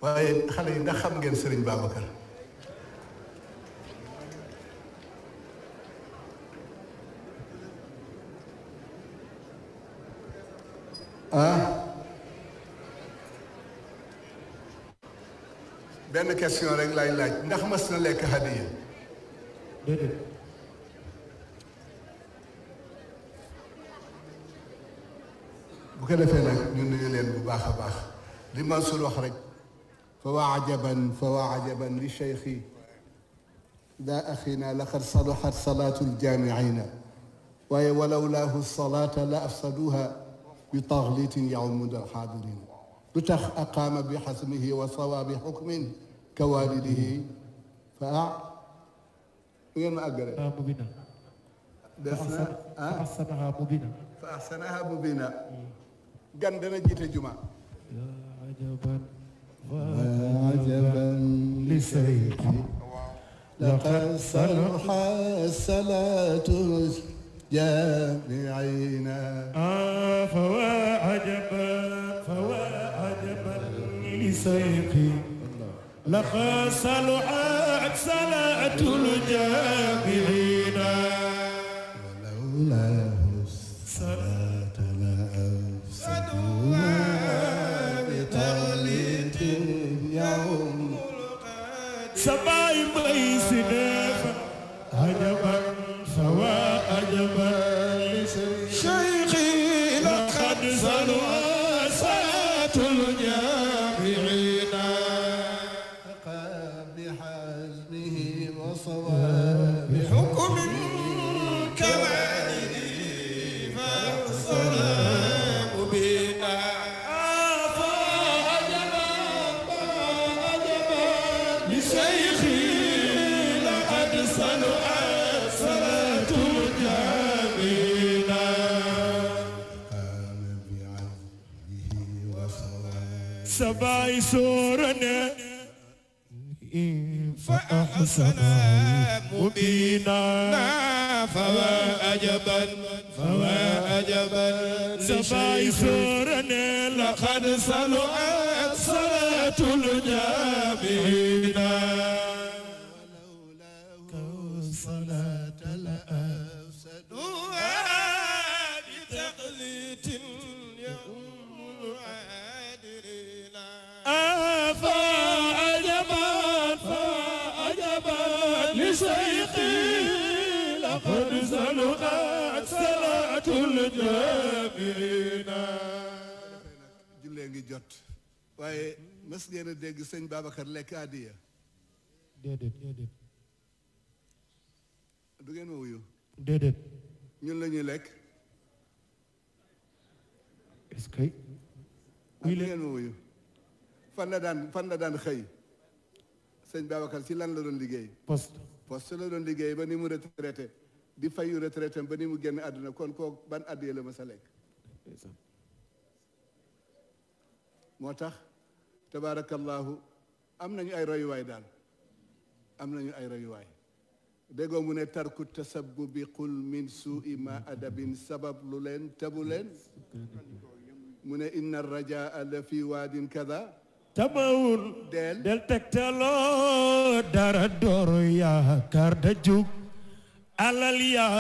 waaye xale yi ndax xam ngeen Serigne Babacar benn question rek lay laaj ndax mas na lekk hadiya déedéet bu ko defee nag ñu nuyu leen bu baax a baax li Mansour wax rek fa waa ajaban li cheikhi daa axina laqad salahat salaatu aljaamiina waaye walawlaahu salaata la afsaduha bi taxliitin yawmuna alxaadirin lu tax aqaama bi xasmihi wa sawaabi xukmin ka waalidihi fa ngeen ma àggale mubina des na fa axsanaha mubina fa axsanaha mubina gan dana jiite juma عجبا لسيفي لقد صلحت صلاة الجامعين فوا عجبا لسيفي لقد صلحت صلاة الجامعين ولولاه الصلاة لأفسدوها بتغليط يوم سبعي بيسناف عجبا فوا عجبا شيخي لقد صلوا صلاة الجامعين قام بحزمه وصواب بحكم كوالده فالصلاة بنا لشيخي لقد صلحت صلاة الجامعين قام بعزمه وصواب سبعي سورنا فأحسن مبينا فوا عجبا سبعي سورنا لقد صلحت صلاة الجامعين ولولاه الصلاة لأفسدوها بتقليد يوم العادلين فعجبا لشيخي لقد صلحت صلاة الجامعين jullee ngi jot waaye mës ngeen a dégg sëñ Babacar lekk adiya déedéet du ngeen ma wuyu déedéet ñun la ñuy lekk est-ce que du ngeen ma wuyu fan la daan xëy sëñ Babacar ci lan la doon liggéey poste la doon liggéey ba ni mu retraité di fayu retraité ba ni mu génn àdduna kon koo ban adiya la ma sa lekk moo tax tabaarakallahu am nañu ay royuwaay daal am nañu ay royuwaay déggoo mu ne tarku tasabbubi qul min suui ma adabin sabab lu leen tabu leen mu ne inna rajaa la fi waadin kada tabawul del tegtaloo dara door yaakaar da jug alal yaa